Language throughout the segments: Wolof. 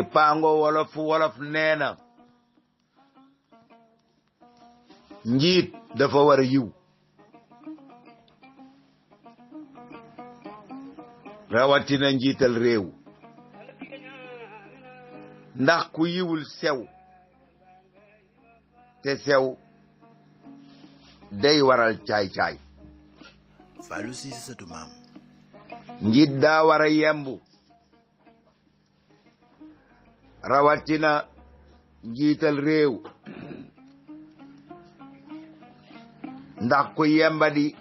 Kipango wolof nee na njiit dafa war a yiw rawatina njiital réew ndax ku yiwul sew te sew day waral caay-caay Fallou Cissé sëtu maam njiit daa war a yembu rawatina njiital réew ndax ku yembadi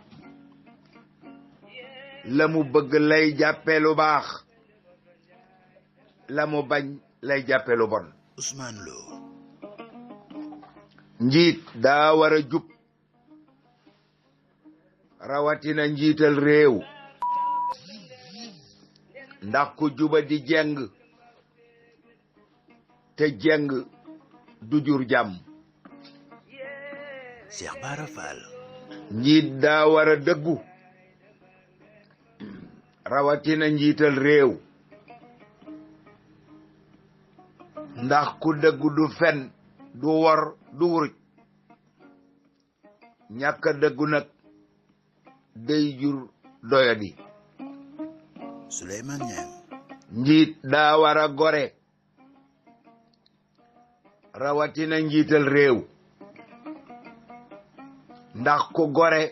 la mu bëgg lay jàppe lu baax la mu bañ lay jàppe lu bon Ousmane Lo njiit daa war a jub rawatina njiital réew ndax ku juba di jeng te jeng du jur jàmm Cheikh Bara Fall njiit daa war a dëggu rawatina njiital réew ndax ku dëggu du fen du wor du wuruj ñàkk a dëggu nag day jur doyadi Souleymane Niang njiit daa war a gore rawatina njiital réew ndax ku gore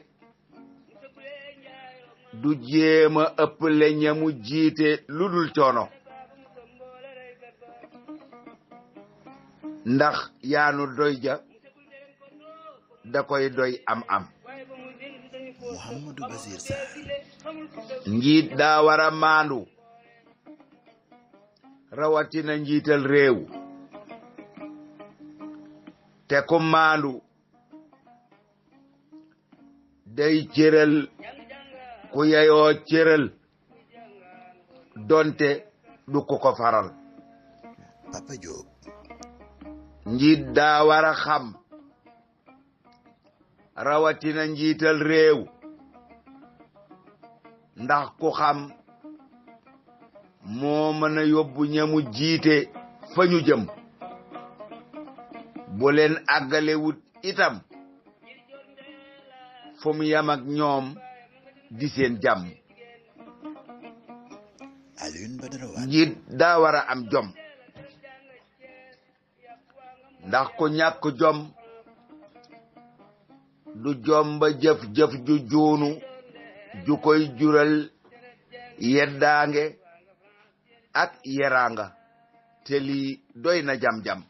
du jéema ëpple ñamu jiite lu dul coono ndax yaanu doy ja da koy doy am Mouhamadou Basir Sarr njiit daa war a maandu rawatina njiital réew te ku maandu day cëral ku yeyoo cëral donte du ko faral Papa Diop njiit daa war a xam rawatina njiital réew ndax ku xam moo mën a yóbbu ñamu jiite fa ñu jëm bu leen àggalewut itam fu mu yam ak ñoom di seen jàmm Alioune Badara Wade njiit daa war a am jom ndax ku ñàkk jom du jom ba jëf-jëf ju juunu ju koy jural yeddaange ak yeraanga te lii doy na jam-jam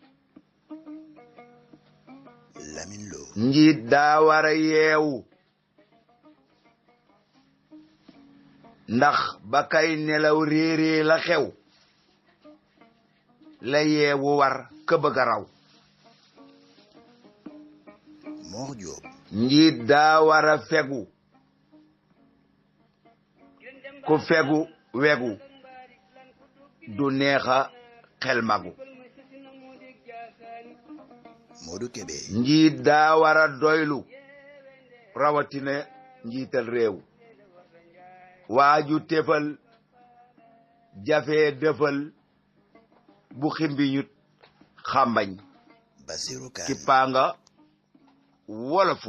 Lamine Lo njiit daa war a yeewu ndax ba kay nelaw réerée la xew la yeewu war ka bëgg a raw Mor Diop njiit daa war a fegu ku fegu wegu du neexa xel magu Modou Kébé njiit daa war a doylu rawatina njiital réew waaju tefal jafe defal bu ximbiñut xambañ Bassirou Kane Kippanga wolof